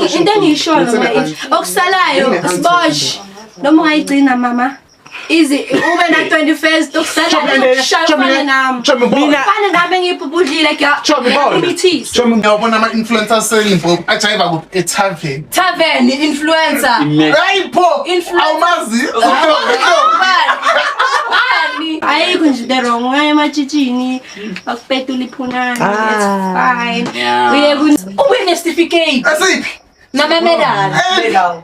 Into engishoyo mama ithi okusalayo sibosh noma ungayigcina mama izi ube na 21st okusalayo shaya ufane nami. Mina Fane nami engiyibhubhudlile ngiyamithisa. Chomi, ngiyabona ama-influencers seLimpopo ajayiva kuphi? E-tavern. Tavern influencer. Hayi pho! Influencer. Awumazi? Bani? Ayikho nje into wrong. Ungaye ematshitshini bakupetula iphunane. It's fine. Yeah. Uye ube ne-certificate Esiphi? nama-medal.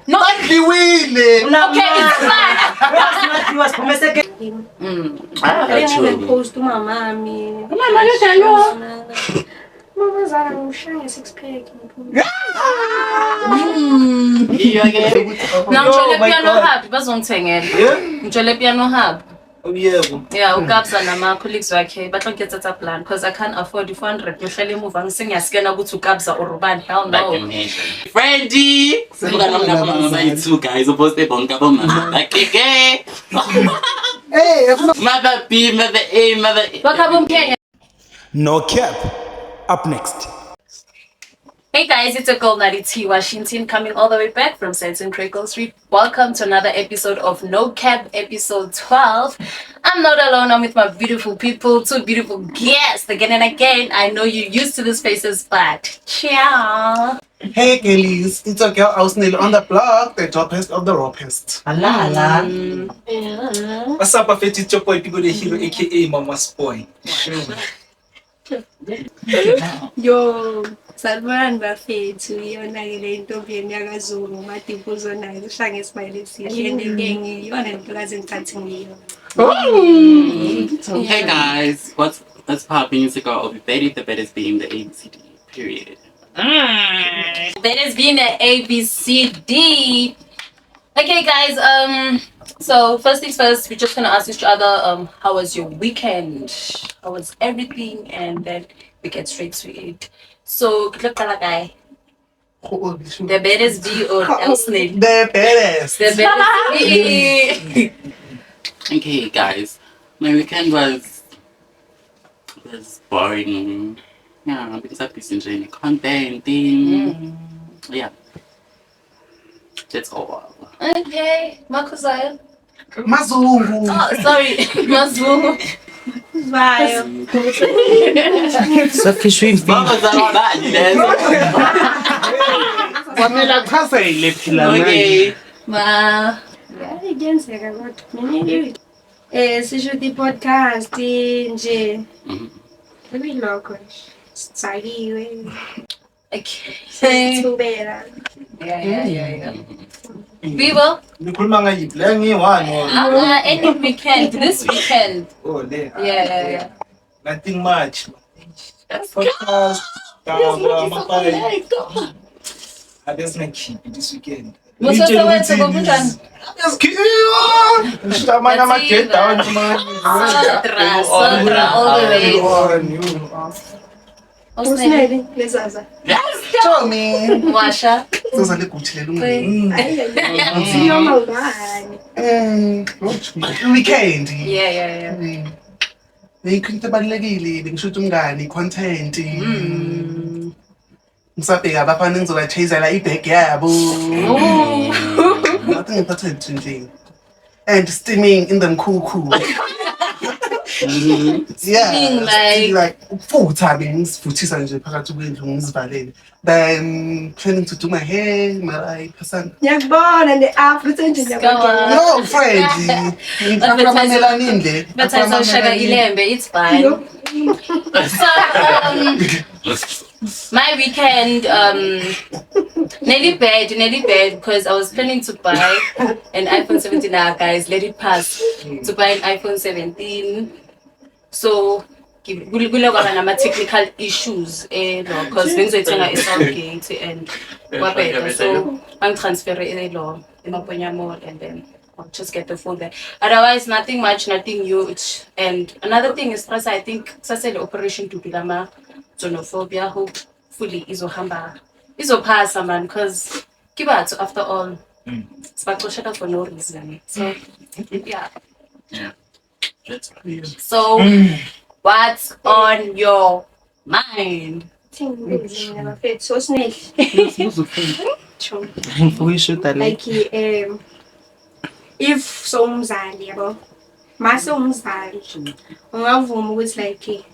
No. Badliwile. Okay, it's fine. Ah, Post umamami. Umama kanjalo? Mama zala ngishaya nge-six pack. Na ngitshole Piano Hub bazongithengela. Ngitshole Piano Hub. Yebo. Yeah, uKabza nama colleagues wakhe batla ngiketsetsa plan because I can't afford i-400 ngihlale emuva ngisengiyaskena ukuthi uKabza or ubani. Hell no. Friendy! Sibuka nami nabo mama bayi-two guys, uposte bonke abomama. Bakeke! Hey, Mother B, mother A, mother A. Wakhaba umkhenya. No cap. Up next. Hey guys, it's a girl Nadi T Washington coming all the way back from Senton Craigwell Street. Welcome to another episode of No Cap, episode 12. I'm not alone, I'm with my beautiful people, two beautiful guests again and again. I know you're used to these faces, but ciao. Hey girlies, it's a girl Ausnil on the block, the dopest of the ropest. Ala ala. What's up, Afeti? It's your boy Pigo the Hero, aka Mama's Boy. Yo, sanibonani bafethu, iyona-ke le ntombi yenu yakaZulu, uMadibuzo nayo ushaya ngesibhayile esihle and-ke ngiyona ntokazi engithathe ngiyona. Hey guys, what's popping? It's your girl Obi Betty, the baddest being the ABCD. Period. That has been a A B C D. Okay, guys. So first things first, we're just gonna ask each other, how was your weekend? How was everything? And then we get straight to it. So, good luck, guy. The baddest B or Elsney? The baddest. The baddest B. Okay, guys, my weekend was boring. Yeah, because I've been enjoying content. Yeah, that's all. Okay, Makuzaya. Mazungu. Oh, sorry, Mazulu. Vayo. Sakhishwe imfihlo. Mama zabani lezo. Kwamele achazele phela manje. Okay. Ma. Hayi kuyenzeka kodwa. Mina sishuta i-podcast nje. Kuyilokho nje. Sithakiwe. Okay. Sithubela. Yeah. Vivo. Nikhuluma ngayiphi? Le ngiyi-one or Any weekend, this weekend. oh le. Yeah. Nothing much. Podcast. Daba, mapayi. Abesingakhiphi this weekend. Musosebenze ngokunjani? Yes, Ngishamana ama-get down man. Sodra, sodra all the way. On you. Usinele lezaza. Chomi. Washa. Soza leguthi lelungile. Siyoma ubani? Weekend. Yeah. Ayikho into ebalulekile, bengishuta umngani, content. Ngisabheka abafana engizobachasela ibag yabo. Nothing important nje. And steaming in the mkhukhu. Yeah, Steaming like- like ukufutha bengizifuthisa nje phakathi kwendlu ngizivalele. Then planning to do my hair, mara iphasana. Ngiyakubona ne-afro nje ngiyakubona. No, friend. Ngifaka le. But I Shaka Ilembe, it's fine. So, my weekend, nearly bad, because I was planning to buy an iPhone 17. Nah, guys, let it pass. To buy an iPhone 17. So, kule kwaba nama-technical issues no, because bengizoyithenga e-Southgate and kwabheda, so bangitransfere elo eMaponya Mall and then I'll just get the phone there. Otherwise, nothing much, nothing huge. And another thing is, plus I think sasele operation to lama xenophobia, hopefully izohamba, izophasa man, because kibathu after all, sibaxoshela for no reason. So yeah. Yeah. That's So what's on your mind? Thingibuzile bafethu, so sinele. Sure. Ngifuna ukuyishuta le. Like if sowumzali, yabo, mase umzali ungavuma ukuthi like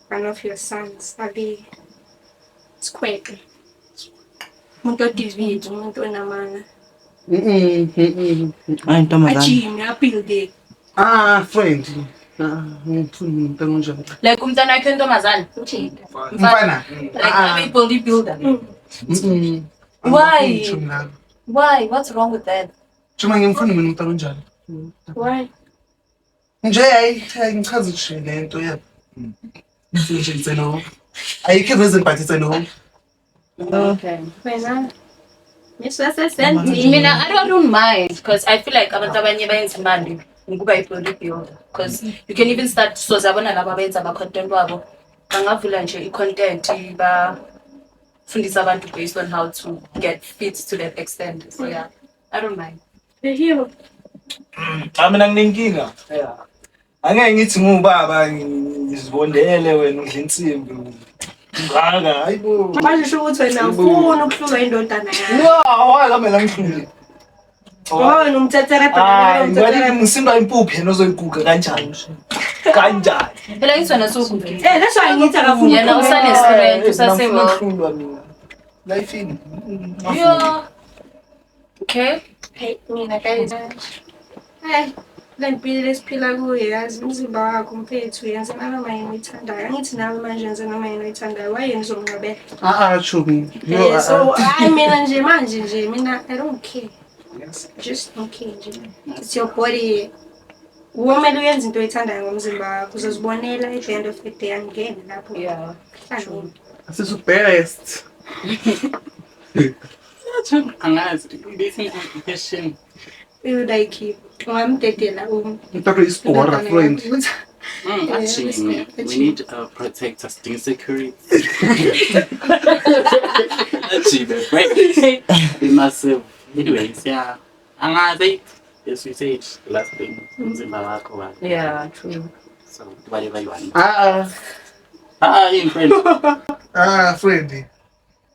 one of your sons abe sikhweqe, umuntu odivide, umuntu onamanga, Hayi, ntombazane. Ajime, abuilde? Ah, friend. Ah, ngifuna umuntu onjani? Like umntana wakhe intombazane. Mfana. Like abe bodybuilder. Mm. Why? Chomi lami. Why? What's wrong with that? Chomi, ngimfuna mina umuntu onjani? Why? Nje hayi, hayi, ngichaza nje lento yabo. Nje it's a no. Ayikho reason, but it's a no. Okay. Wena? Mina, I don't mind because I feel like abantu abanye bayenza imali ngokuba i-bodybuilder, because you can even start, so zabona laba abenza ama-content wabo, bangavula nje i-content bafundisa abantu based on how to get fit to that extent. So yeah, I don't mind. The hero. Cha, mina nginenkinga. Yeah. Angeke ngithi ngubaba ngizibondele, wena udla insimbi. Ngaka, hayibo. Manje sho ukuthi wena ufuna ukuhlulwa indodana yakho? No, why kamela ngihlule? Ngoba wena umthethere. Hayi, ngibona ngisindwa impuphu, yena ozoyiguga kanjani? Kanjani? Phela ngithi wena sowugugile. Eh, that's why ngithi akafuni. Yena usane-strength, usase-well. Ukuhlulwa mina. Life ini. Yeah. Okay. Hey, mina guys. Hey, le mpilo lesiphila kuyo, yazi, umzimba wakho mfethu, yenza noma yini oyithandayo. Angithi nawe manje yenza noma yini oyithandayo. Why yena uzomnqabela? Ah ah, chomi. Eh, so hayi, mina nje manje nje mina I don't care. Just don't care nje. It's your body. Kumele uyenze into oyithandayo ngomzimba wakho. Uzozibonela at the end of the day, angene lapho. Yeah. Hlangene. Sisu best. Angazi, this question. You like ungamdedela Mntaka isigora, friend. Yeah, Actually, it's we good. need a protector, sting security. Actually, the break. Be massive. Anyways, yeah. Angazi. Yes, we say it. The last thing. Umzimba wakho wa. Yeah, true. So, whatever you want. Ah ah. Ah, in friend. Ah, friend.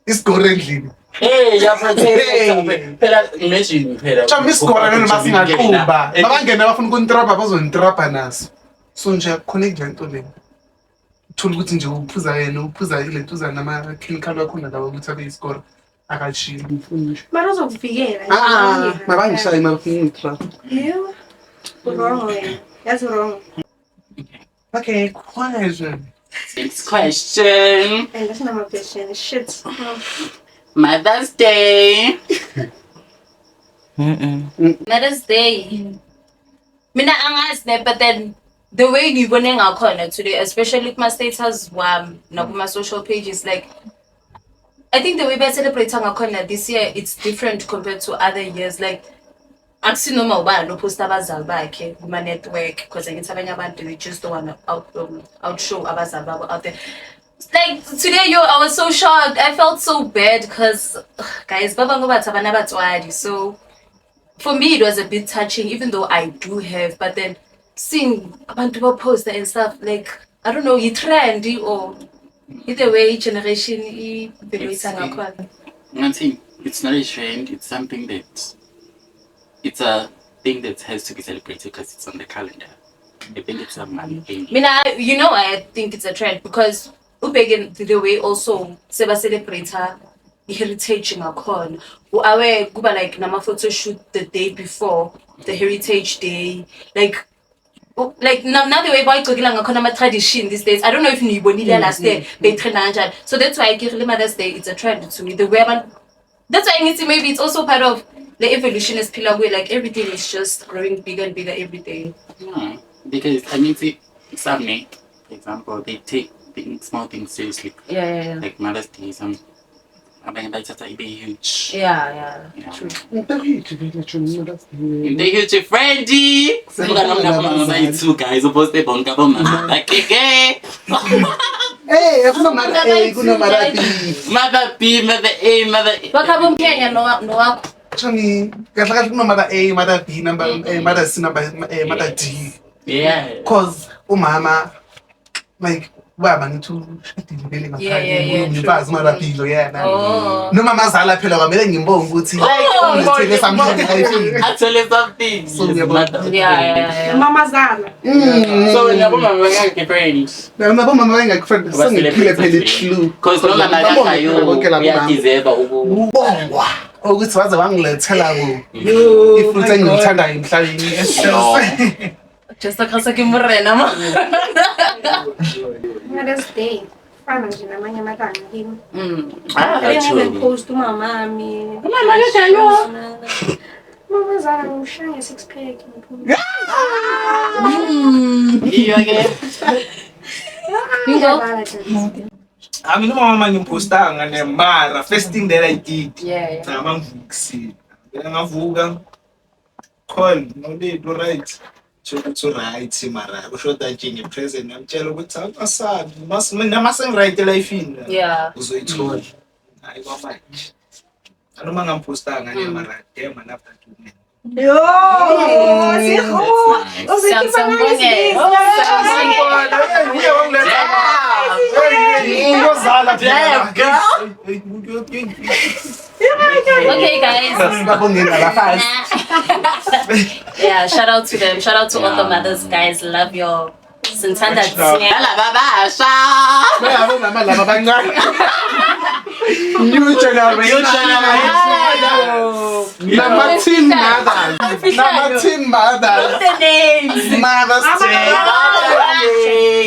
Isigora endlini. Hey, yeah, protector. Hey. Phela, imagine, phela. Chomi, isigora noma singaqhuba. Abangena bafuna ukuntrapa bazontrapa naso. So nje connect le nto le. Uthola ukuthi nje uphuza yena, uphuza ile nto nama chemical wakhona lawa ukuthi abe isigora. Akashili. Mara uzokuvikela. Ah, mabangishayi mabafuna ukuntrapa. Yebo. Wrong wena. Yazi wrong. Okay, question. Next question. And that's not my question. Shit. Mother's Day. Mother's Day. Mina angazi ne, but then the way ngibone ngakhona today, especially kuma status wami nakuma social pages, like I think the way ba celebrate ngakhona this year, it's different compared to other years. Like akusinoma ubani oposta abazali bakhe kuma network, because angithi abanye abantu, they just don't want to outshow abazali babo out there. Like today, yo, I was so shocked. I felt so bad because, guys, baba ngoba abana batswadi, so for me it was a bit touching, even though I do have, but then seeing abantu baposta and stuff, like I don't know, i-trend or either way generation i-evaluate ngakhona. Ngathi it's not a trend, it's something that it's a thing that has to be celebrated because it's on the calendar. I think it's a money thing. Mina, I think it's a trend because ubheke the way also seba celebrate i-heritage ngakhona, awe kuba like nama-photo shoot the day before the heritage day, like like now the way bayigcokela ngakhona ama-tradition these days. I don't know if niyibonile last year beyitrenda kanjani. So that's why ke rile Mother's Day, it's a trend to me, the way abantu, that's why ngithi maybe it's also part of the evolution esiphila kuyo. Like everything is just growing bigger and bigger every day. Yeah, because I mean, see, some, for example, they take things, small things seriously. Like Mother's Day, some abanye bayithatha ibe huge. Yeah. True. Into huge vele, chomi, Mother's Day. Into huge, friendy. Umngani wami nabomama bayi-two, guys, uposte bonke abomama bakhe ke. Eh, akuna A, kuna mother B. Mother B, mother A, mother A. Wakhaba umnyanya nowakho. Chomi, kahle kahle kuna mother A, mother B, number A, mother C, number A, mother D. Yeah. Cause umama like Ubaba ngithi ushadile vele Yeah, yeah, yeah, ngaphandle umfazi umalapilo yena. Oh. Noma amazala phela kwamele ngimbonge ukuthi ungithele something elifini. Actually something. So, uyabona. Yeah. Mamazala. So wena bomama bangakho friend. Noma bomama bengakufriend sengiphile phela i-clue. Because noma Babonge bonke labo mama. uyadeserve uku Ubongwa ukuthi waze wangilethela ku Yo, ifruit my engiyithandayo emhlabeni. Just akasa ke morena ma. Mother's Day. Fana nje namanye amalanga kimi. Ah, I didn't even actually. post umamami. Umama kaJayo. Mamazala ngishaya nge-six pack ngiphume. Iyo ke. Bingo. Ngiyabala nje. I mean, umama ngimpostanga ne mara first thing that I did Yeah. cha mangivukisile. Mina ngavuka call nolelo right. Tsho ukuthi right mara kushoda nje nge-present ngamtshela ukuthi awusabi nama sengi-right elifini Yeah. uzoyithola. Hayi kwamanje. Anoma ngampostanga ne mara damn I love that woman. Yo, siho. Uzikhipha Siyambongela. Uye wangiletha. Uyozala Damn, girl. Okay, guys. Babongela abafazi. Yeah, shout out to them. Shout out to all the Yeah. mothers, guys. Love your Sinthanda Much love. thina. Laba basha. Bayabo mama laba bancane. New generation. Nama teen mothers. Nama teen mothers. The names. Mothers Day.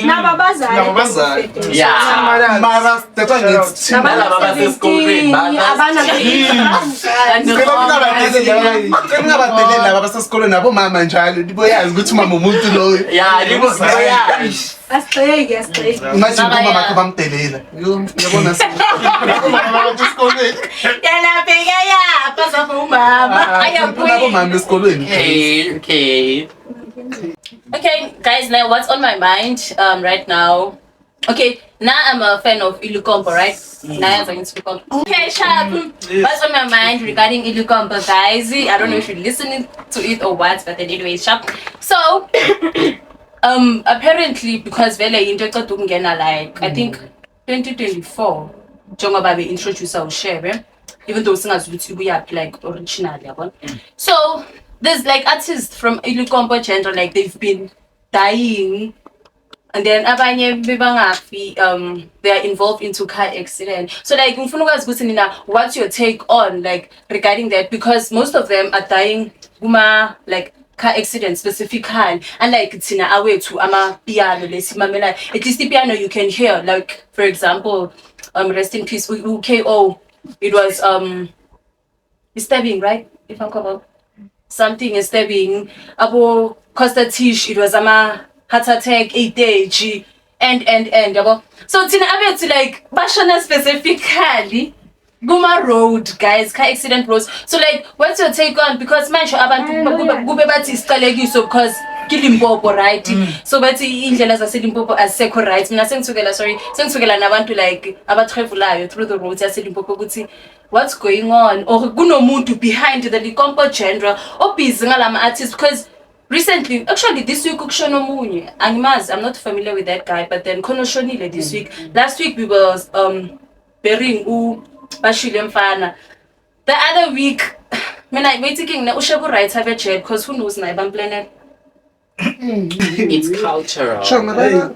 Nababazali. Nababazali. Yeah. Mothers, that's why it's teen. Nalaba basesikolweni, Abana. Cela ningabadeleli laba basesikolweni nabomama njalo niboyazi ukuthi umama umuntu loyo. Yeah, niboyazi. Asigxeki, asigxeki. Imagine Baba, umama yeah. bakho bamdelela. Yo, uyabona Umama bakho esikolweni. Yalabheka yapha zapha umama. Ayabuya. Nabomama esikolweni. Okay, okay. Okay, guys, now what's on my mind right now? Okay, now I'm a fan of Ilukompo, right? Now I'm into Ilukompo. Okay, sharp. What's on my mind regarding Ilukompo, guys? I don't know if you're listening to it or what, but then anyway, sharp. So, apparently because vele into eqeda ukungena like I think 2024 njengoba be-introduce uShebe, even though singazi ukuthi ubuyaphi like originally yabona. So there's like artists from Ilukompo genre like they've been dying and then abanye bebangafi they are involved into car accident. So like ngifuna ukwazi ukuthi nina what's your take on like regarding that, because most of them are dying kuma like car accident specifically, unlike thina awethu amapiano lesimamelayo. At least piano you can hear, like for example rest in peace UKO, it was stabbing, right, if I'm correct, something is stabbing. Abo Costa Tish, it was ama heart attack, 8 and yabo. So thina abethu like bashona specifically kuma road, guys, car accident roads. So like what's your take on, because manje abantu kube bathi isiqalekiso because ke Limpopo, right? So bathi indlela zase Limpopo azisekho right. Mina sengithukela, sorry, sengithukela nabantu like abatravelayo through the roads yase Limpopo ukuthi what's going on, or kunomuntu behind the Limpopo genre obusy ngalama artists, because recently, actually this week kushona omunye, angimazi, I'm not familiar with that guy, but then khona oshonile this week. Last week we were burying u Bashile mfana. The other week, mina waiting na ushebu right have a jail, because who knows na planet. It's cultural.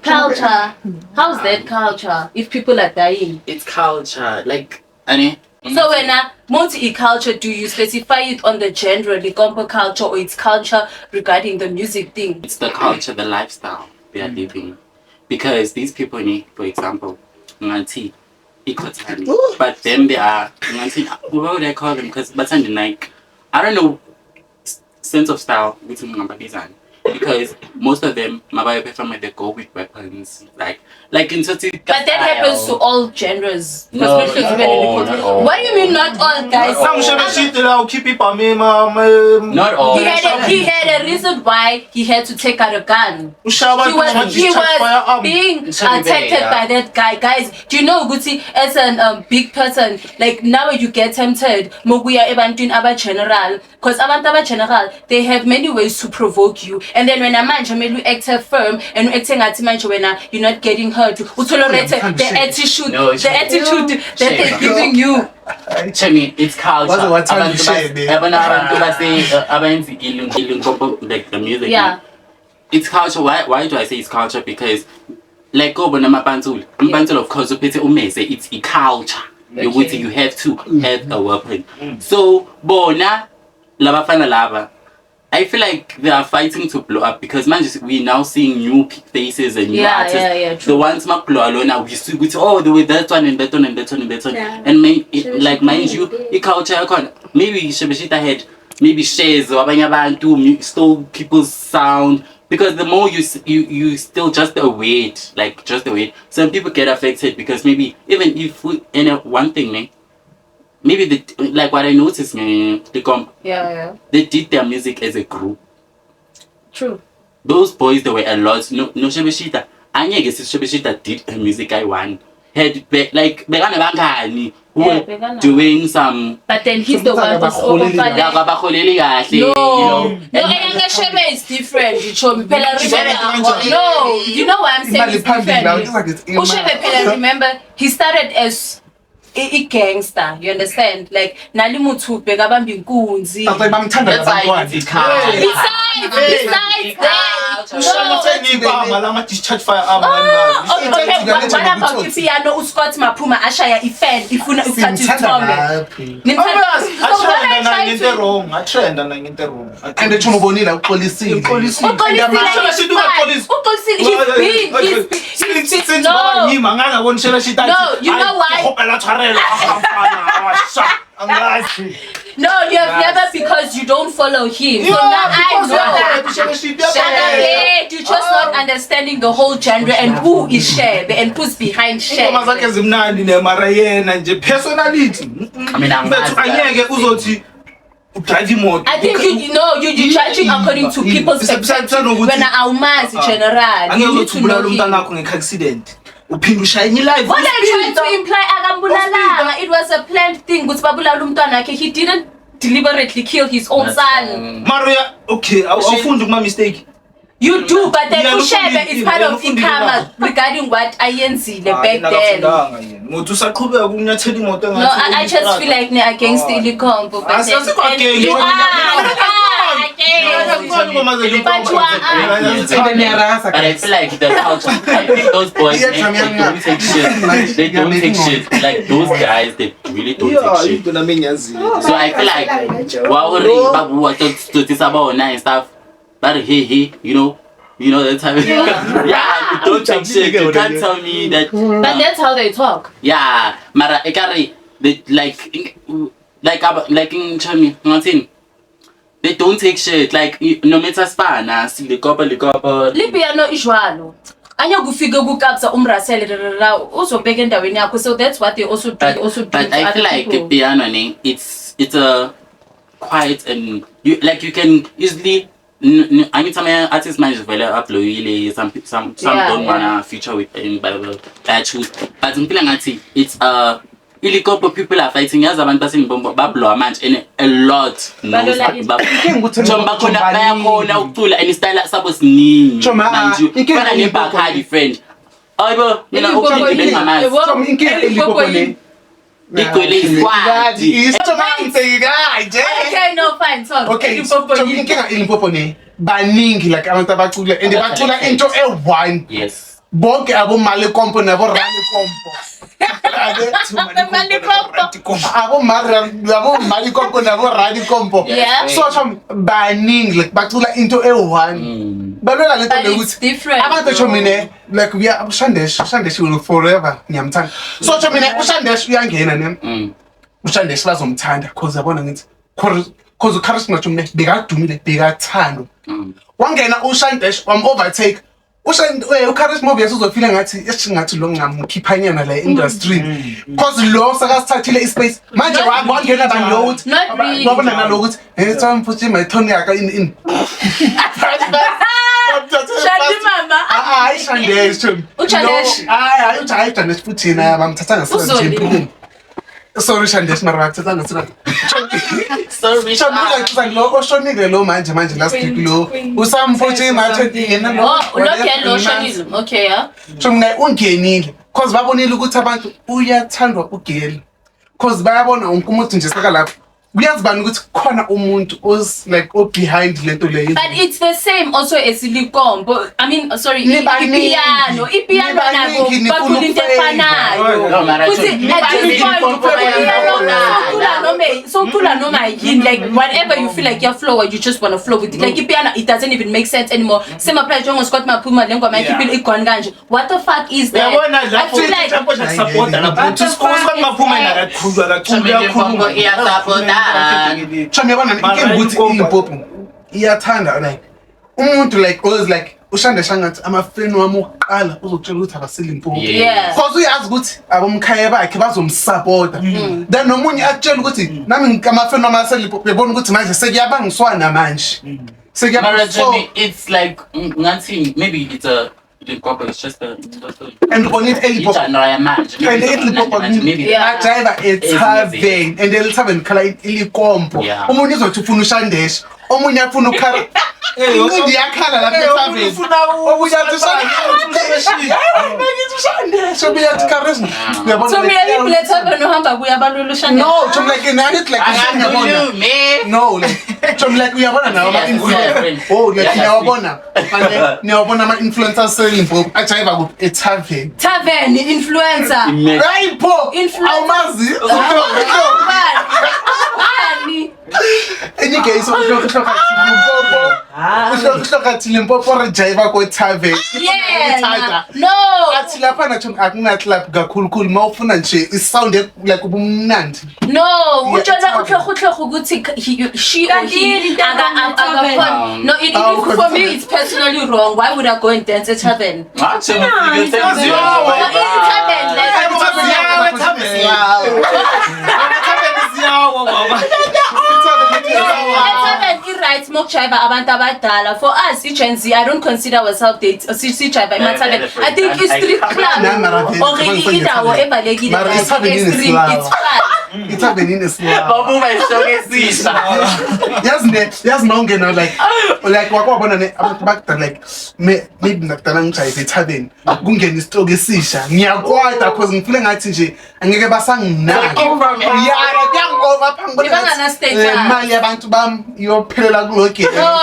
Culture. How's that culture if people are dying? It's culture. Like, ani. So when multi culture, do you specify it on the genre, Likompo culture, or it's culture regarding the music thing? It's the culture, the lifestyle they are living. Because these people, for example, ngathi ikhothane, but then they are ngathi, what would I call them? Because bathanda like, I don't know, sense of style ukuthi ngingababizani. Because most of them, mabayo perform, they go with weapons, like in such. But that happens to all genres. No, not all, not all. What do you mean not all, guys? Not all. He had a reason why he had to take out a gun. He was being attacked by that guy. Guys, do you know Guti, as an big person, like now you get tempted, mokuya ebantwini aba general, Because abantu aba-general, they have many ways to provoke you. And then wena manje kumele u-acte firm and u-acte ngathi manje wena you're not getting hurt. Utolerate the attitude, No, the attitude that they're giving you. Chemi, it's culture. Waze wathanda Abantu bas- ushebe. yabona abantu base abenza iLimpopo, like the music. Yeah. It's culture. Why do I say it's culture? Because like kobona amapantsula. Amapantsula of course uphethe umese, it's a culture. Yokuthi you have to have a weapon. So bona labafana laba, I feel like they are fighting to blow up because man, we now seeing new faces and new Yeah, artists. yeah, true. The ones ma blow alone, we see ukuthi, oh, they were that one and that one and that one and that one. Yeah. And like mind you, i-culture yakhona, maybe Shebeshita had maybe shares wabanye abantu, stole people's sound. Because the more you you still just a wait, like just a wait. Some people get affected because maybe even if we, and one thing, ne, maybe the like what I noticed, ne, the comp, Yeah, yeah. they did their music as a group. True. Those boys, there were a lot. No, no Shebeshita. Angeke si Shebeshita did her music I won. Had be, like bekana who Yeah, were bekana. doing some But then he's the one who's Abaholeli yeah, overfalling. abaholeli kahle, you No, know. no, eyangeshebe is different. Chomi. Phela remember, Kanjani? no, you know why I'm saying Imali it's phambili la, different. uthi ngithi imali. Ushebe phela remember he started as a gangster, you understand? Like nali muthu bekabamba inkunzi. Tata bamthanda That's why labantwana. it's culture. Besides that, no. Uthenga impama lama discharge firearm Oh, okay, Ithatha what ngale about Tsotsi. ipiano uScott Maphuma ashaya ifan ifuna ukuthatha Simthanda isithombe. ngaphi? Nimthanda- So what Atrenda I na try ngento to wrong, atrenda na ngento wrong. And tsho ubonile uxolisile. Uxolisile. Uxolisile, Shela he's shit fine. ungaxolisi. Uxolisile, he's been, he's been, no. Ngima ngangaboni shela shit athi. No, you know why? Ngikopela tshwarelo. Mfana, washa. Angazi. No, you have never because you don't follow him. So now I know. Shela shit. Shut you're just not understanding the whole genre and who is Shebe and who's behind Ingoma zakhe Shebe. zimnandi ne mara yena nje personality. I mean, angazi. Mfethu angeke uzothi udrive imoto. I think you judging according to people's perspective. When awumazi general, Angeke you need uzothi to ubulala know him. umntana wakho nge-accident. Uphinde ushaye enye live. What I tried to imply akambulalanga, it was a planned thing ukuthi babulala umntwana wakhe. He didn't deliberately kill his own son. Mara uya okay, awufundi kuma mistake. You do, but then Yeah, uShebe is part of ufundile ikarma regarding what ayenzile back then. Akafundanga yena. Ngothi usaqhubeka ukunyathela imoto No, I just feel like ne against the Ilikompo, but then Asikho and against. you are against. But you are And then niyarasa, But I guys. feel like the culture. I think those boys, Yeah, they, Chami, they don't take shit. They You're don't take making shit. Like those guys, they really don't Yeah, take shit. into nami engiyaziyo. So I feel like wa hore ba bua tsotsi sa bona and stuff. But hey, you know that type. Yeah, you don't take shit. You can't tell me that. But that's how they talk. Yeah, mara ekare they like like in Chami, ngathini? They don't take shit. Like no matter spana, likopa likopa. Lipiano ijwalo. Anya kufike kukapsa umrasele ra uzobeka endaweni yakho. So that's what they also do. But, also do but to I other feel like people. piano, ne, it's a quiet and you like you can easily. I mean, some artists manage vele upload some Yeah, don't yeah. wanna feature with in blah blah blah choose. But ngifeel ngathi it's ilikopo people are fighting yazi abantu baseLimpopo bablowa manje and a lot knows Balola Inkinga ukuthi Choma bakhona baningi. bayakhona ukucula and istyle sabo siningi Choma, mind you inkinga fana iLimpopo neBacardi friend ayibo mina iLimpopo uphinde yini? bengamazi Yebo. Choma, inkinga iLimpopo ne. Igcwele iskwadi. Choma, ngibheke kanje. Okay, no, fine. Talk. Okay, Limpopo Choma, yini? inkinga iLimpopo ne. Baningi like abantu abacula and bacula into e-one. Yes. Bonke abomalikompo nabo-ralikompo. Abomalikompo nabo-ralikompo. Yeah. So Choma, baningi like bacula into e-one. Balwela lento But le it's ukuthi different. abantu though. Choma like we are Shandesh will forever ngiyamthanda. So Choma uShandesh uyangena ne. uShandesh bazomthanda cause yabona ngithi cause uCharisma Choma bekadumile bekathandwa. Wangena uShandesh wam overtake. uCharisma obvious uzofila ngathi esingathi lo ngamkhiphanyana la industry cause lo sakasithathile ispace manje wangena bani lo ukuthi Not really. wabona nalo ukuthi hey tsam futhi my tone yaka in Shandi mama. Hayi Shandesh Chom. UShandesh. Hayi hayi uthi hayi Shandesh futhi yena bamthatha Uzolile. ngasanje. Sorry Shandesh mara bakuthatha ngathina. Sorry. Shandesh lo oshonile lo manje manje last week lo usamfotshe imali yena lo. Oh, lo girl lo shonile. Okay, yeah. So mina ungenile cause babonile ukuthi abantu uyathandwa ugeli. Cause bayabona wonke umuntu nje saka lapho. Kuyazi bani ukuthi kukhona umuntu oz like o behind lento leyo. But it's the same also as Likompo. I mean, sorry, Nibaningi. ipiano. Ipiano nabo Nibaningi, nifuna bacula into ukufeva. efanayo. No, mara Futhi at this point Nibaningi. socula noma socula noma yini, like whatever you feel like you're flow, you just want to flow with it. Like ipiano, it doesn't even make sense anymore. Same applies njengo Scott Maphuma le ngoma yakhe igone kanje. What the fuck is that? Uyabona I lapho feel like uTshampo ngiyakusapota lapho. What the Uthi uScott fuck is Maphuma that? akakhulu akakhulu Limpopo iyasapota. Chomi yabona inkinga ukuthi iLimpopo iyathanda like umuntu like always like ushande shangathi amafeni wami okuqala uzokutshela ukuthi abaseLimpopo. Yeah. Cause uyazi ukuthi abomkhaya bakhe bazomsupporta. Then nomunye akutshela ukuthi nami amafeni wami aseLimpopo uyabona ukuthi manje sekuyabangiswana manje. Mara Sekuyabangiswa. Jimmy, it's like ngathi maybe it's a Limpopo, it's just a And ubonile eLimpopo. genre yamanje. And eLimpopo maybe Yeah. ajayiva ethaveni and elithaveni khala ilikompo. Yeah. Omunye uzothi ufuna ushandesh, omunye afuna ukhara. Inqindi iyakhala lapha ethaveni. Omunye athi ushandesh. Ushandesh, omunye athi Charisma. Uyabona So like, mina ngibule tavern uhamba kuya abalula ushande. No, chomi like nani like uyabona. Angakhulumi. No, like chomi like uyabona nawo ama Yeah, influencers. Oh, like yeah. niyawabona. Manje niyawabona ama influencers eLimpopo ajayiva kuphi ethaveni. Tavern influencer. Hayi pho, Influencer. awumazi. Bani? Enye case uhlohlohla Limpopo. Uhlohlohla Limpopo re jayiva ko tavern. Yeah. No. Athi lapha nathi akuna club kakhulu mawufuna nje isound like ubumnandi. No, Yeah, utshela it's utlhogo ukuthi he she or Kanti he yini into aka tavern? no it, Awu, it, for me it's personally wrong. Why would I go and dance at tavern? Ngathi No, in tavern like at tavern i-right mokujayiva abantu abadala. For us i-Gen Z, I don't consider ourselves date sijayiva ema-tavern. I think i-street club Nami mara vele, or indawo evalekile Mara like i-tavern e-street, inesilawa. it's fun. Ithaveni inesilwa. Babuba isihloko esisha. Yazi ne yazi mawungena like wakwabona ne abantu bakudala like maybe nakudala ngijayive ethaveni kungena isitoki esisha ngiyakwata cause ngifile ngathi nje angeke basanginaka. Yeah, like kuyangi-over phambi ngibona Bebangana ngathi, status. le mali yabantu bami iyophelela kulo gele. No,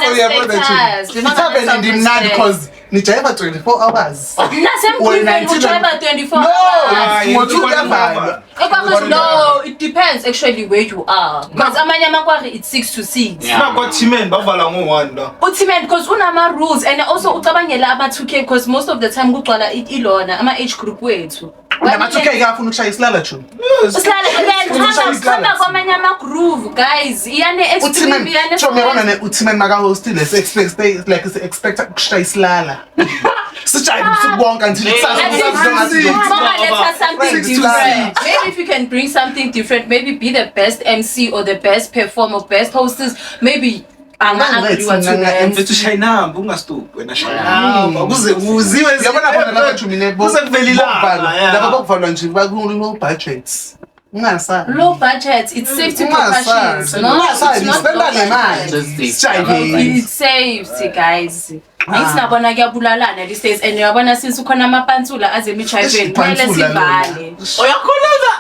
So uyabona nje, bebangana-status. ithaveni ndimnandi cause nijayiva 24 hours. Nasemgwini Wena ujayiva 24 No, hours. ngo-two kuyavalwa. Ekwakhona no, it depends actually where you are. Because amanye amakwari it's 6 to 6. Yeah. Nakwa-T-Man bavala ngo-one la. Uthi-man because unama rules and also ucabangela ama 2K because most of the time kugcwala ilona ama age group wethu. Nama-2K kafuna ukushaya isilala Juni. Usilala then Ufuna hamba ukushaya kwamanye ama groove guys. Iyane extreme iyane. Chomi yabona ne uTimen makahostile se-expect like se-expect ukushaya isilala. Sijayive ubusuku bonke until kusasa At least kusasa ngathi Mama, let's have something Six to different. six. Maybe if you can bring something different, maybe be the best MC or the best performer, best hostess. Maybe anga-agree to that. Mfethu shaya inamba ungastop wena shaya inamba kuze kuziwe Yabona bona laba Jumi ne kuze kuvele ilanga. Yeah. laba bokuvalwa nje baku-low budgets. Ungasabi. Low budget, it's safety precautions. Ungasabi. No, it's Ungasabi. not Spenda low le mali. budget. Just say Sijayive. It's safety, guys. Angithi nabona kuyabulalana these days and uyabona since ukhona amapantsula aze emijayiveni kumele Ipantsula lona. sivale. Uyakhuluma.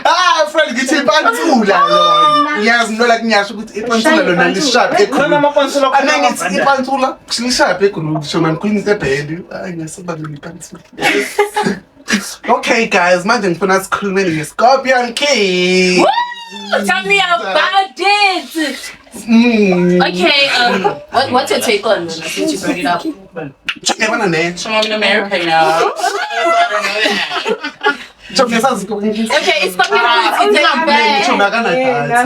Ah, friend ngithi ipantsula lona. Ngiyazi no like ngiyasho ukuthi ipantsula lona lishaphe Khona ekhulu. amapantsula khona Ane ngithi amabhanda. ipantsula lishaphe ekhulu ngisho ngikhuluma into ebhedi. Hayi ngiyasaba mina ipantsula. Okay guys, manje ngifuna sikhulumeni nge-Scorpion King. Tell me about it. Okay, what's your take on Luna, since you brought it up? Yabona ne. I'm in America now. I don't know that. Chomi ngiyasazi Okay, it's fucking good. It's a bad. Chomi akanadatha.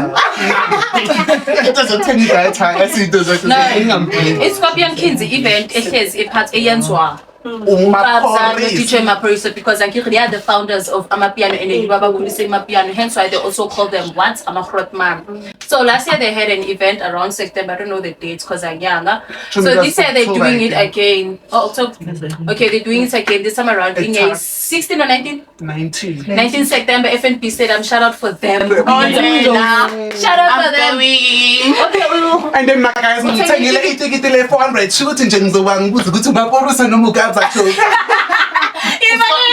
Into zokuthenga idatha asinto No, zokuthenga. it's Scorpion Kings event ehlezi ephathi eyenziwa Kabza no Umaphorisa. DJ Maphorisa, because angithi they are the founders of Amapiano and mm. Babakulise Amapiano, hence why they also call them what? Amagrotman. So last year they had an event around September, I don't know the dates because I'm younger. So It was this year they're October, doing I it think. again. Oh, October. Okay, they're doing it again this time around in a It's 16 or 19? 19. 19 September, FNB Stadium. Shout out for them. Oh, yeah. Shout out for I'm them. going. Okay, we And then guys ngithengile itikiti le-400 sho ukuthi nje ngizoba ngibuza ukuthi uMaphorisa noma uKabza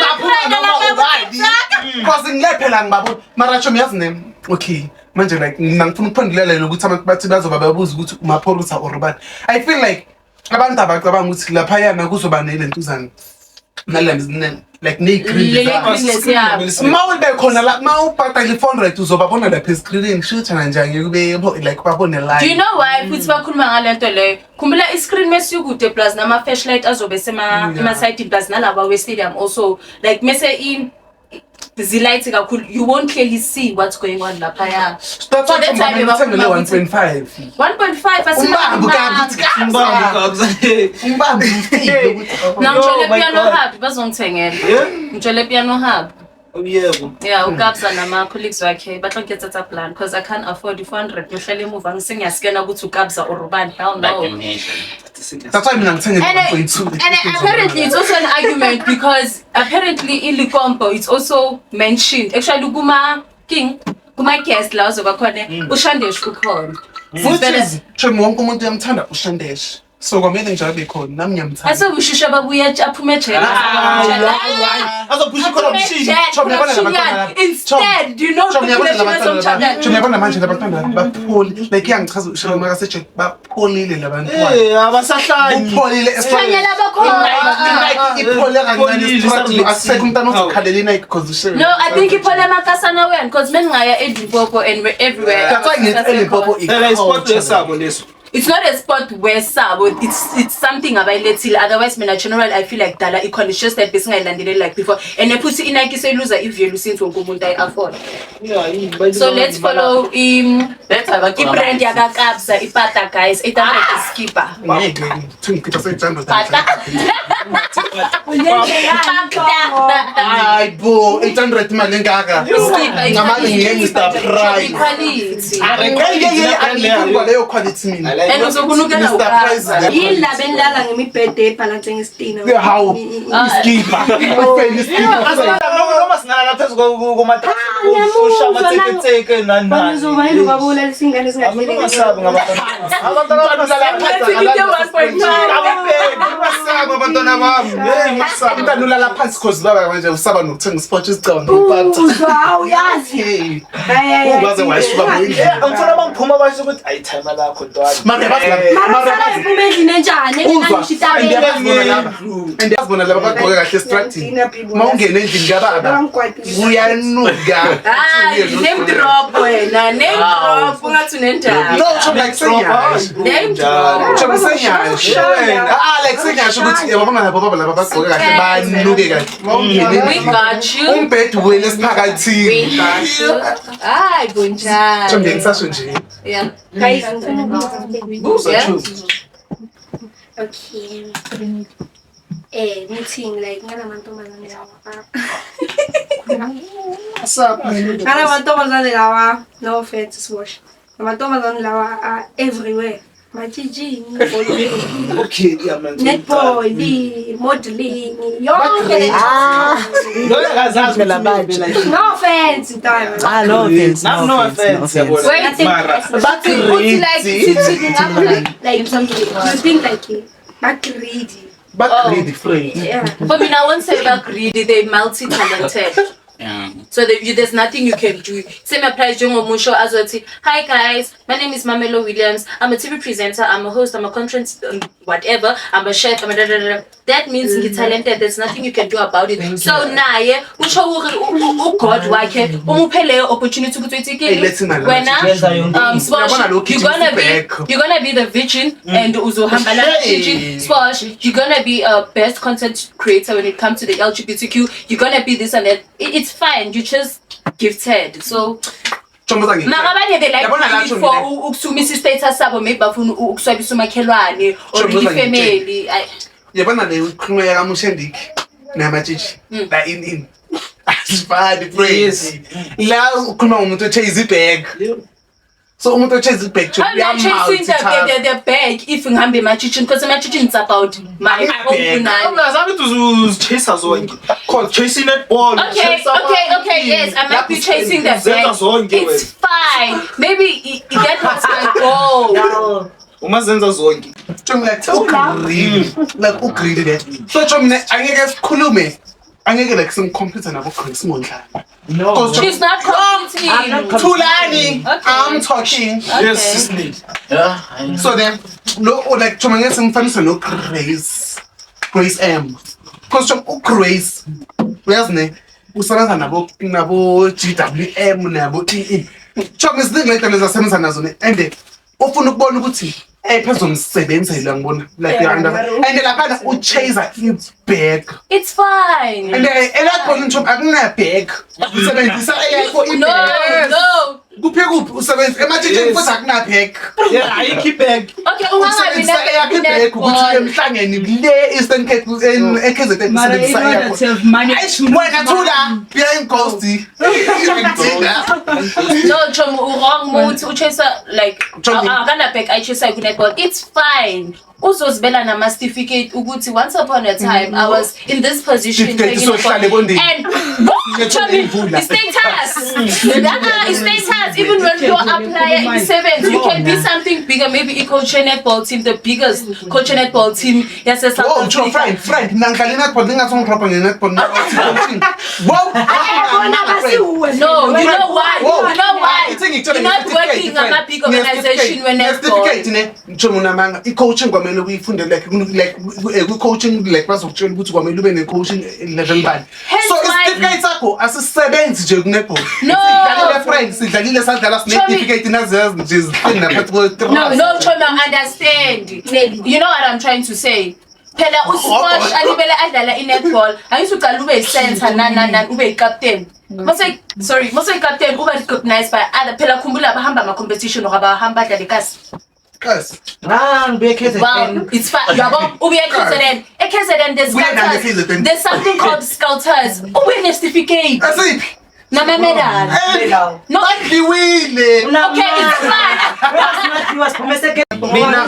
Baphuma noma ubani. Cause ngile phela ngibabona mara tsho yazi ne okay manje like mina ngifuna ukuphendulela lokuthi abantu bathi bazoba babuza ukuthi uMaphorisa or ubani. I feel like abantu abacabanga ukuthi laphayana kuzoba nelentuzana nale like Le- ne-green green, yeah. ma ube khona la ma ubhadala i-400 uzobabona lapha eskrinini kusho ukuthi nje angeke ube like babone Do you live. know why futhi bakhuluma ngale nto leyo? Khumbula i-screen mesikude plus nama-flashlight azobe Yeah. emasayidini plus nalaba we-stadium also like mese zilight kakhulu, you won't clearly see what's going on laphaya. That's So why that's why ngithengele bebakhuluma ukuthi- 1.5. 1.5 Umbambo kabi Umbambo Kabza. Umbambo ufike ukuthi Na ngitshele Oh my Piano God. Hub bazongithengela. Yeah. Ngitshele Piano Hub. Yebo. Yeah, uKabza nama-colleagues wakhe bahlongikethetha plan because I can't afford i-400 ngihlale emuva ngisengiyaskena ukuthi uKabza or ubani. Hell Like no. imagine. That's why mina ngithengele And, 1.2. and apparently it's also an argument because apparently in Likompo it's also mentioned. Actually kuma king kuma guest la uzoba khona uShandesh ukhona. Futhi tsho wonke umuntu uyamthanda uShandesh. So kwamele nje abe khona nami ngiyamthanda. Asekushusha babuya aphume ejele. Azophusha i-corruption. Tsho, ngiyabona labantwana laba. Instead, do you know Tsho, ngiyabona population labantwana laba. Tsho, yasomtshadweni? ngiyabona manje labantwana laba bapholi like iyangichaza uShandesh makasejele bapholile labantwana. Eh, abasahlanyi. Upholile Hlanyela bakhona. Nike iphole kancane Ipholile, esitradini akusekho umntana ozokhalela iNike because uShandesh. No, I think iphole emakasana wena because mengingaya eLimpopo and we're everywhere. That's why ngithi eLimpopo Phela isport i-culture. esabo leso. It's not a sport where sabo it's something abayilethile. Otherwise mina general I feel like dala ikhona, it's just that besingayilandeleli like before, and futhi iNike seyiluza i-value since wonke umuntu ayi-afford. Yeah, yini, bayibiza So let's follow That's why bagqoka i-brand ama- yakaKabza, ipata guys, 800 iskipa. Ngeke ngithenga ikhipha se-800. Pata. Hayi bo, 800 imali engaka. Iskipa, Ngamali ngiye Mr. Price. Quality. Angifuni kwaleyo quality mina. And uzokunukela Mr. Price. uKabza. Yini la benilala ngemibhede ebhalanse ngesitina? Hawu, iskipa. Ufeni iskipa. Noma singalala phezu komatrasi usha amateketeke nani nani. Bazoba yini babulalisa ingane ezingadlile? Ungasabi ngabantwana. Abantwana Tikiti 1.5. Ungasabi abantwana bami. Hey, ungasabi. Umntana ulala phansi cause baba manje usaba nokuthenga isipotshi isicabanga ngokuphatha. Uzwa awuyazi. Hey. Hayi hayi. Ungaze wayishuba endlini. Eh, angifuna bangiphuma basho ukuthi ayi timer lakho ntwana. Mara yabazi laba. Mara Mara usala yabazi. iphume endlini enjani? Uzwa. Engenangisho And yabazibona laba. And yabazibona laba bagqoke kahle estradini. Uma ungena endlini kababa kuyanuka. Hayi, name drop wena, name drop ungathi unendaba. No, tsho like senyasho. Name drop. Tsho senyasho. Ah, like senyasho ukuthi yabona labo baba laba bagqoke kahle banuke kahle. Uma ungena We endlini got you. umbhede uwele We esiphakathini. got you. Hayi Tsho kunjani. ngisasho nje. Yeah. Guys, Yeah. okay. Meeting like ngalamantombazane lawa. Ngalamantombazane lawa, no offense Swash. Amantombazane lawa are everywhere. Matshitshini, Okay, yeah man. netball, modeling, yonke le Lona kazazi Phela manje. No offense, Ntwana. Ah, no offense, Nami no no offense, no offense, yabona. offense. Wait, Nothing Mara. personal. Uthi like sithi ngapha like Like you think like ba greedy. Ba greedy friend. Yeah. For me, I won't say about greedy. They're multi-talented. Yeah. So there's nothing you can do. Same applies njengomusho azothi, "Hi guys, my name is Mamelo Williams. I'm a TV presenter, I'm a host, I'm a conference whatever, I'm a chef, I'm a da da da da." That means ngi-talented. There's nothing you can do about it. So naye usho uGod wakhe umuphe leyo opportunity ukuthi uthi Hey, let's see my wena Swash, Uyabona lo you're gonna be back. you're gonna be the virgin and uzohamba la Hey. virgin. Swash, you're gonna be a best content creator when it comes to the LGBTQ. You're gonna be this and that. It's fine. You just gifted. So Chomboza ngi. mara abanye they like Yabona doing la it Chomi for le. ukusukumisa i-status sabo, maybe bafuna ukuswabisa umakhelwane or Chomboza ifamily. Yabona le ukhuluma yakaMoshendiki namatshitshi la in asifani Yes. friends. La ukhuluma ngomuntu ochase ibag. So umuntu ochase ibag I'm not chasing the bag if ngihambe ematshitshini because ematshitshini it's about my own nani. Ungazange ukuthi uzichase zonke. Chase netball. Okay, yes, I might be chasing the Zenza bag. zonke It's wena. fine. Maybe that was my goal. Uma zenza zonke. Chomi like ugreedy like ugreedy le. So chomi ne angeke sikhulume angeke like simcompete nabo Grace Mondlane. No. She's not competing. I'm not Thulani, Okay. I'm talking. Yes, sis Nelly. Yeah, I So then no like chomi ngeke simfanise no Grace. Grace M. Because chomi uGrace uyazi ne usebenza nabo GWM nabo EE. Chomi iziningi lento lezi asebenza nazo ne and ufuna ukubona ukuthi phezomsebenzela ngibona like you understand and laphana uchaser ibag It's fine. and elakhona nje akuna bag usebenzisa eyakho No, ibag no. kuphi kuphi usebenzisa ematshitshini Yes. futhi akuna bag Yeah, ayikho ibag. Okay, ungangabi usebenzisa eyakho ibag ukuthi uye emhlangeni le Eastern Cape eKZN Mara in usebenzisa order eyakho to have money Eish, to wena thula behind ghost No, Chomi, wrong muthi uchase like Chomi. akana bag ayichase ku netball. It's fine. Uzozibela nama certificate ukuthi once upon a time I was in this position Certificate taking a sohlala ball. ebondeni. And Ngethole imvula. status. Status. Even when you apply imisebenzi, you can be something bigger. Maybe i-coach netball team, the biggest coach netball team yase South Oh, Cho, Africa. friend, mina ngidlala i-netball, ningathi ungidropha nge-netball. Wow. Bona basiwuwe. No, you know why? Whoa. You know why? Ithi ngikutshele You're not nge-certificate, working friend. ngama-big organization we-netball. Nge-certificate ne, ngitsho ngunamanga, i-coaching kwamele uyifunde like kwi-coaching like bazokutshela ukuthi kwamele ube ne-coaching level bani. Hence So why- isitifiketi sakho asisebenzi nje ku-netball. No. Sidlalile friend, sidlalile sadlala sine-certificate naziyazi nje zihleli naphansi kwe- No, Chomi, I understand. You know what I'm trying to say? Phela uSquash alibele adlala i-netball. Angithi uqala ube yi-center nani nani nani ube yi-captain. Mase sorry, mase yi-captain uba recognized by other. Phela khumbula abahamba ama-competition or abahamba badlale kasi. Kasi. Ah, ngibuye KZN. Wow, it's fine. Yabo, ubuye KZN. E-KZN there's Ubuye nani scouters. e-KZN? There's something called scouters. Ubuye ne-certificate. Asiphi? Nama-medal. Eh, No, Badliwile. okay, it's fine. Mina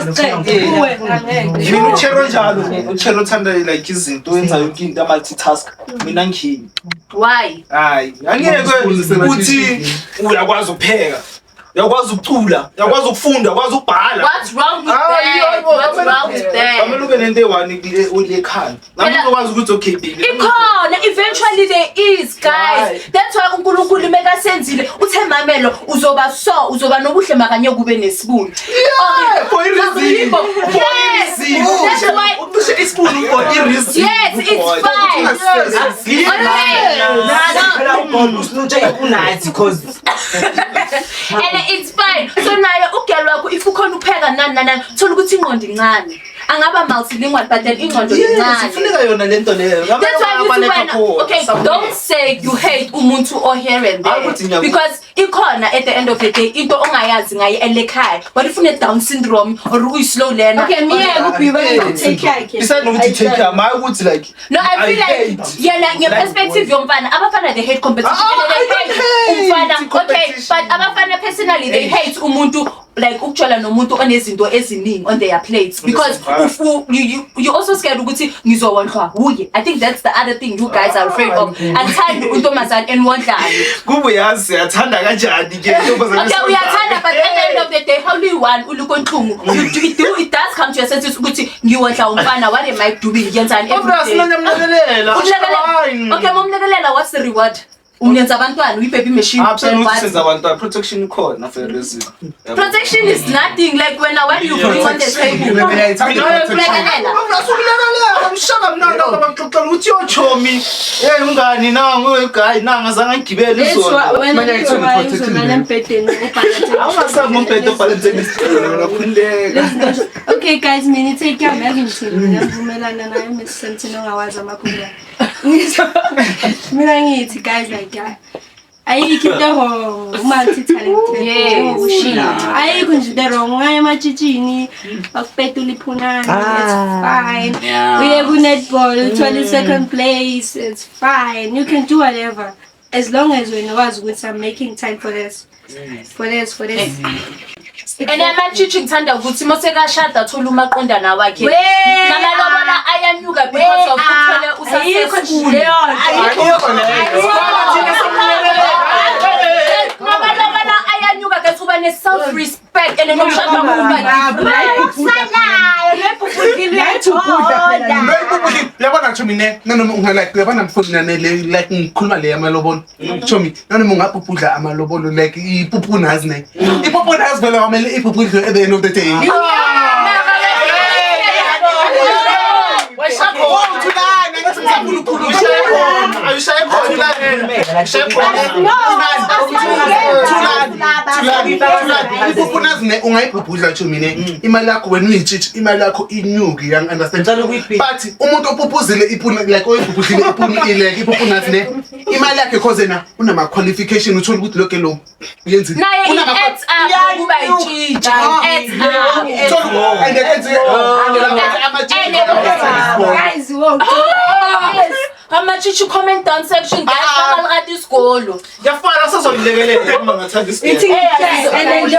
Uwe, angeke. Mina uchero njalo, uchero uthanda like izinto wenza yonke into multitask. Mina ngihini. Why? Hayi, angeke uthi uyakwazi ukupheka. Uyakwazi ukucula, uyakwazi ukufunda, uyakwazi ukubhala. What's wrong with Hayi, that? What's wrong with that? Kumele ube nento eyi-one kule ekhanda. Nami Phela- uzokwazi ukuthi okay baby. Ikhona eventually there is guys. Why? That's why uNkulunkulu mekasenzile uthe mamelo uzoba so uzoba nobuhle makanye kube nesibunu. Yeah, for a reason. For a Yes. reason. That's why Ucishe isibunu for a reason. Yes, it's fine. Yes. Okay. Phela uGod usintshe unathi cause And it's fine. So naye ugirl wakho if ukhona upheka nani nani nani thola ukuthi ingqondo incane. Angaba multilingual but then ingqondo Yes, incane. ifuneka yona lento leyo. That's why ngithi wena okay don't say you hate umuntu o here and Hayi ukuthi there ngiyaku- because ikhona at the end of the day into ongayazi ngaye elekhaya what if une down syndrome or uyi slow learner. Okay, mina kuphi take care. Besides nokuthi take care, maye ukuthi like No, I feel like hate. yena nge-perspective yomfana abafana they hate competition. Ah, And they I don't hate hate umfana okay competition. but abafana personally they hate umuntu like ukujola nomuntu onezinto eziningi on their plates because ufu you also scared ukuthi ngizowondlwa wuye. I think that's the other thing you guys are afraid of. Angithandi untombazane eniwondlayo. Kube uyazi uyathanda kanjani ke intombazane Okay, uyathanda but at the end of the day how do you want ulukho nhlungu you do it does come to your senses ukuthi ngiwondla umfana what am I doing ngiyenzani every Obviously day. ngiyamlekelela. Umlekelela. Okay, momlekelela what's the reward? Umyenza abantwana uyi-baby machine. Then Absolutely what? senza abantwana protection ikhona for a reason. Protection is nothing. Like when what do you bring on the table? Umlekelela. Asukulekelela umshaka mnandi abaxoxela ukuthi yochomi. Hey ungani nangu guy nanga azange ngigibele izolo. Wena Manje ayitholi protection uzolala leyo. embhedeni ubhalance. Awungasabi ngombhedo obhalense ngesicelo nakhululeka. Okay guys, mina take care yazi ngithini mina ngivumelana naye Miss Sentino ongawazi amakhulu. Mina ngithi guys like yeah. Ayikho into wrong, multi-talented. Yes. Ayikho nje into wrong. Ungaya ematshitshini bakupetula iphunane, it's fine. Yeah. Uye ku-netball uthole i-second place, it's fine. You can do whatever as long as wena wazi ukuthi I'm making time for this, for this, for this. And amatshitshi ngithanda ukuthi mosekashada athola umaqondana wakhe. We- Namalobola ayanyuka because of uthole Ayikho nje usaseschool. leyo nto. Ayikho leyo. Namalobola ayanyuka ke uba ne-self respect and nomshado wakho uba Uyabona chomi ne nanoma unga like uyabona mfuni nane le like ngikhuluma le yamalobolo chomi nanoma ungabhubhudla amalobolo like ipuphu nazi ne ipuphu nazi vele kwamele ipuphu idliwe at the end of the day. Oh, Thulani, angithi ngisafuna ukukhuluma. Ayishaye khona. Ushaye khona. Thulani, Thulani, Thulani. Ipuphu nazi ne ungayibhubhudla chomi ne imali yakho wena uyitshitshi imali yakho inyuke, yang understand? Ngicela ukuyiphinda. But umuntu ophuphuzile ipuni like oyibhubhudlile ipuni like ipuphu nazi ne imali yakhe cause yena unama qualification uthola ukuthi lokho lo uyenzile. Naye it Unama- adds up ukuba yitshitshi. It adds up. Uthola and enze and ama Guys, whoa. Yes. Amatshitshi comment down section guys Ah. bakalakata isikolo. Yafana sazokulekelela uma ngathanda isigele. And then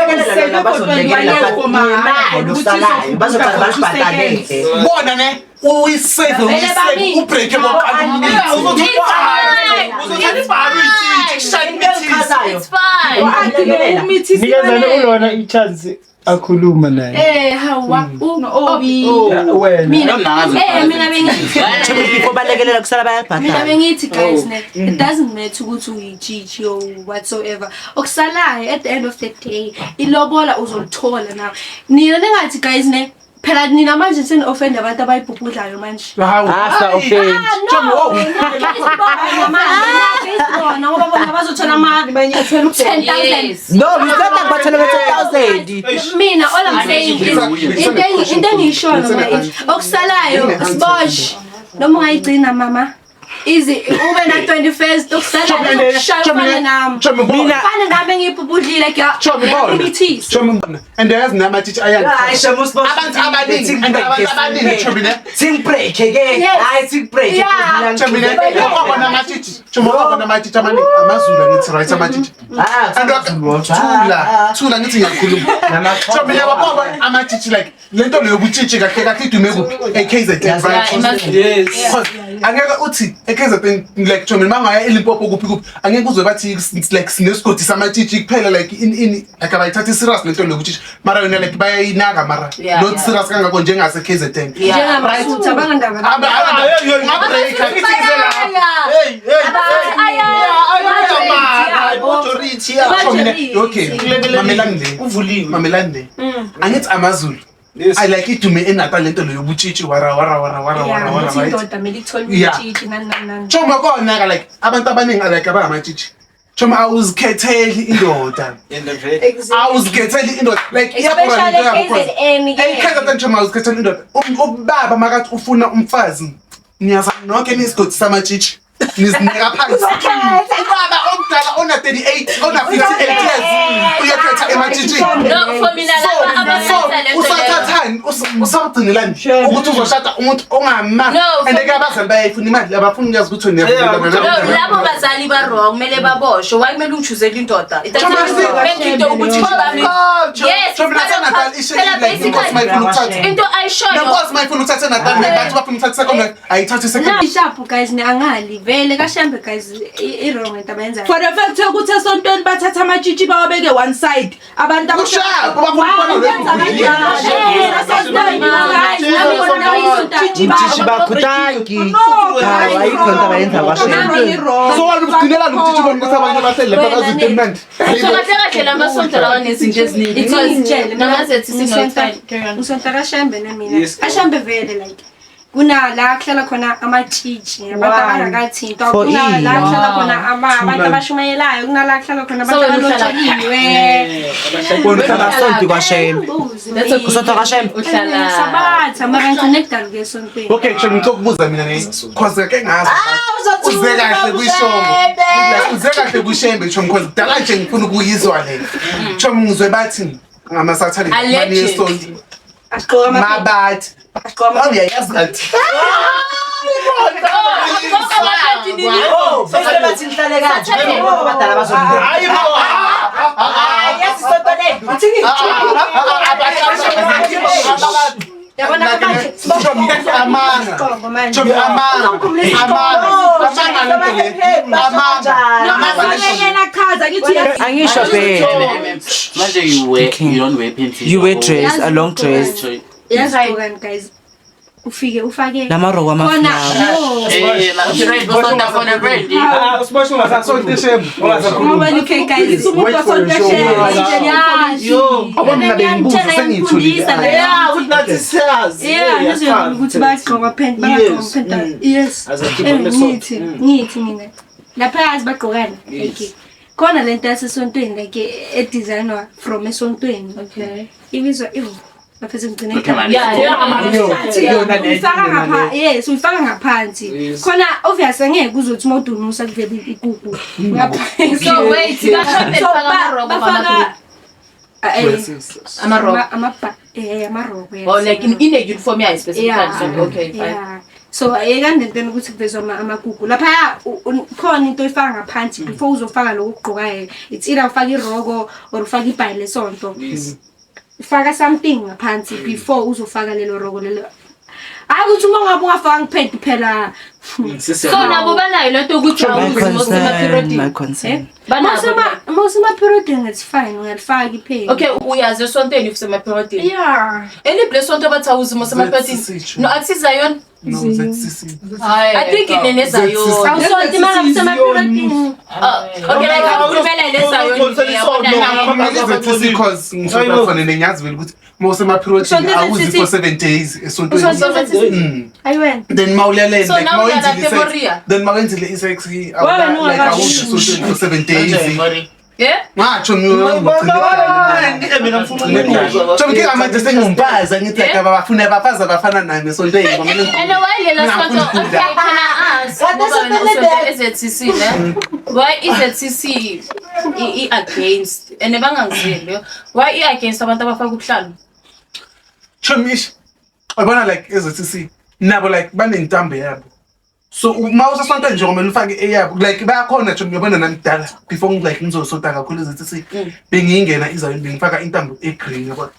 bona ne uyisave uyisave ubreak boqala It's fine. Uzothatha ibharu uyitshitshi kushaya imithisi. It's fine. Nikezane ulona i-chance akhuluma naye. Eh, hawa, u-Obi. Wena. Mina, Nami eh, mina bengithi Before balekelela kusala mina bayabhadala. bengithi guys ne it doesn't matter ukuthi uyitshitshi or whatsoever, okusalayo at the end of the day ilobola uzolithola nawe. Nina ningathi guys ne phela nina manje seni-offend abantu abayibhubhudlayo manje. Asa offend. Ah, no, manje bona ngoba bona bazothola ama-10,000. Yes. No, we said that bathole be 10,000. Mina all I'm saying is into engiyishoyo mama ithi okusalayo sibosh noma ungayigcina mama izi ube na 21st okusalayo shaya ufane nami, Mina ufane nami engiyibhubhudlile. Chomi bona. Ngiyamithisa. Chomi bona. And yazi namatshitshi Hayi shame usibosh. Abantu abaningi and abantu abaningi chomi ne Think break ke. Yes. Hayi think break. Yeah. chomi ne wabona amatshitshi chomi wabona amatshitshi amaningi amaZulu angithi right amatshitshi Ah, and thula thula ngithi ngiyakhuluma chomi ne wabona amatshitshi like lento leyo butshitshi kahle kahle idume kuphi e-KZN, right? Yes. Because angeke uthi e-KZN like chomi mangaya eLimpopo kuphi kuphi angeke uzwe bathi it's like sinesigodi samatshitshi kuphela like in like abayithathi serious lento leyo butshitshi mara yona like bayayinaka mara Yeah, not yeah. serious kangako njengase KZN. Njengamasuthu abangandaba. Hey, hey, hey. Majority ya. Okay, mamelani le. Uvuliwe. Mamelani le. Angithi amaZulu Yes. I like idume eNatal lento leyo butshitshi wara wara wara wara wara wara, Ukuthi right? indoda kumele ithole Yeah. utshitshi nani nani nani. Choma kona ka like abantu abaningi like abangamatshitshi choma awuzikhetheli indoda, awuzikhetheli indoda like iyabora Especially lento yabo cause KZN ke. eKZN choma awuzikhetheli indoda. Ubaba makathi ufuna umfazi niyazana nonke nisigodi samatshitshi nizinika phansi. Ubaba omdala ona 38 ona 58 years uyokhetha ematshitshini. No, for mina laba abasenza lento leyo. Usathathani usawugcinelani ukuthi uzoshada umuntu ongama No, and ke abazali bayayifuna imali abafuni ukuyazi ukuthi wena No, labo bazali ba-wrong, kumele baboshwe. Why kumele ungichuzele indoda? It doesn't make into ukuthi bami. Yes, phela basically into ayishoyo Nenkosi mayifuna ukuthatha eNatal bathi bafuna ukuthatha second wife ayithathe second. No, ishapu guys ne angali vele kaShembe guys i-wrong into abayenzayo. For the fact yokuthi esontweni bathatha amatshitshi bawabeke one side abantu Kushaphu, bafuna ukubona lokhu. Mtshitshi bakho tanki. Hayi ayikho into abayenza kwaShembe. So wena ugcinelani ubutshitshi bona ukuthi abanye bahleli lapha bazinto emnandi. So kahle kahle la masonto lawa nezinto eziningi. Ithi ngitshele Namazethi sino ngisonta kaShembe ne mina. Yes. KaShembe vele like kuna la kuhlala khona amatshitshi abantu abangakathintwa, For kuna la ini? kuhlala khona abantu abashumayelayo, kuna la kuhlala khona So abantu wena uhlala- abalotsholiwe. Wena uhlala sonto kwaShembe. Ngibuze. That's a Usonta kaShembe? Uhlala. Sabatha mara ngigcine kudala ukuya esontweni. Okay, nje ngicela ukubuza mina ne. Cause ke ngazi. Uze kahle kwishongo. Like uze kahle kwishembe chomi cause kudala nje ngifuna ukuyizwa le. Chomi ngizwe bathi ngama Saturday mani Allegedly. yesonto. Asigqoka ama Mabathi. asigqoka ama Uyayazi kanti. Oh, bese bathi nihlale kanje. Ngoba abadala bazonibona. Hayi bo. Hayi, yazi isonto le. Uthi Yabona manje Chomi amanga. Sigqoko manje. Chomi amanga. Amanga. Amanga lento le. Amanga. Amanga le. Yena chaza ngithi Angisho phela. Manje you wear Okay. you don't wear panties. You wear dress, a long dress. Yazi gqokani guys. Ufike ufake Lamaroko khona amaflower. no. Eh, la right usonta khona brand. Ah, usiboshe ungasakhulumi. Ungasakhulumi. Ngoba okay guys. umuntu Wait for your show. Yeah. Yo. Abo mina bengibuza sengiyithulile. Yeah, ukuthi nathi siyazi. Yeah, ngizwe ukuthi bagqoka pant, bagqoka pant. Yes. Azakhipha Eh, nesonto. Ngithi, ngithi mina. Lapha yazi bagqokana. Yes. Like khona lento yasesontweni like edesignwa from esontweni. Okay. Ibizwa iwu. Lapha sengigcine Okay, man. Yeah, yeah. Yona le. Uyifaka ngapha, yes, uyifaka ngaphansi. Yes. Khona obvious angeke uzothi uma udunusa kuvele ikuku. Ngaphansi. So wait, So bafaka bafaka Amaroko. amaroko. Yes. Oh, like in a uniform, yeah, specifically. Yeah. So, okay, fine. Yeah. So ayekandenteni ukuthi kuvezwa amagugu laphaya khona into oyifaka ngaphansi before uzofaka lokhu okugqokayo. It's either ufaka iroko or ufaka ibhayi lesonto. Ufaka something ngaphansi before uzofaka lelo roko lelo. Hayi ukuthi uma ungabe ungafaka ngiphenti phela. So nabo banayo lento ukuthi My awuzi concern, my mosema concern. Banabo. Mawusema-periodini it's fine uyalifaka iphenti. Okay, uyazi esontweni if sema-periodini. Yeah. Any place sonto bathi awuzi mosema-periodini. ZCC. No, akusizayon. No, ZCC. I think inene ZCC. Zion. Awusonti uma ngabe usema-periodini. Okay, like akukhulumela le Zion. Mina i-ZCC cause ngisonta khona ngiyazi vele ukuthi mawusema-periodini Usonta awuzi ZCC? for 7 days esontweni. Usonta ZCC? Mm. Ayi wena. Then mawulele So like now we are mawenzile at i-sex Moria. then mawenzile i-sex Wena like awuzi esontweni for 7 days. Yeah? Ngatsho mina Mina ngifuna ukuzwa. Chomi ke manje sengumfazi angithi like abafuna abafazi abafana nami esontweni kwamele And why lela Mina sonto? ngifuna Okay, can I ask? What Ngoba is wena it usonta e-ZCC ne? Why i-ZCC i-against? And bangangizeli. Why i-against abantu abafaka ubuhlalu? Chomi ish. Uyabona like e-ZCC nabo like banentambo yabo. So uma usasontweni nje kumele ufake eyabo like bayakhona nje ngiyabona nami kudala before like ngizosonta kakhulu e-ZCC bengiyingena izayoni bengifaka intambo e-green yabo.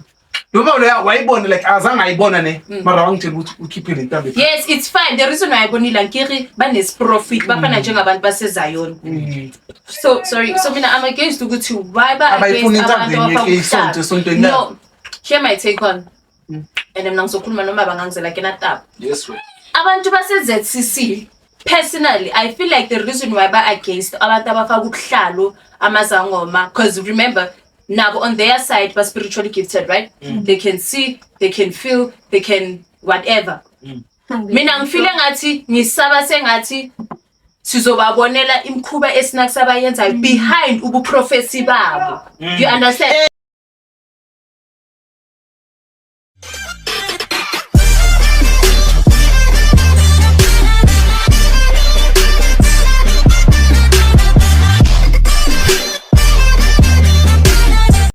Noma leya wayibona like azange ayibona ne mara wangitshela ukuthi ukhiphe le ntambo. Yes, it's fine. The reason why ayibonile ngiri banesprofit bafana njengabantu baseZion. So sorry. So mina I'm against ukuthi why ba Abayifuni against intambo abantu abafaka yenye isonto ubuhlalu. esontweni labo. No. Hear my take on. And mina ngizokhuluma noma bangangizela ke nataba. Yes we. Abantu base-ZCC personally I feel like the reason why ba against abantu abafaka ubuhlalu amazangoma because remember nabo on their side ba spiritually gifted, right? They can see, they can feel, they can whatever. Mina ngifile ngathi ngisaba sengathi sizobabonela imikhuba esinakusabayenzayo behind ubuprofesi babo. You understand?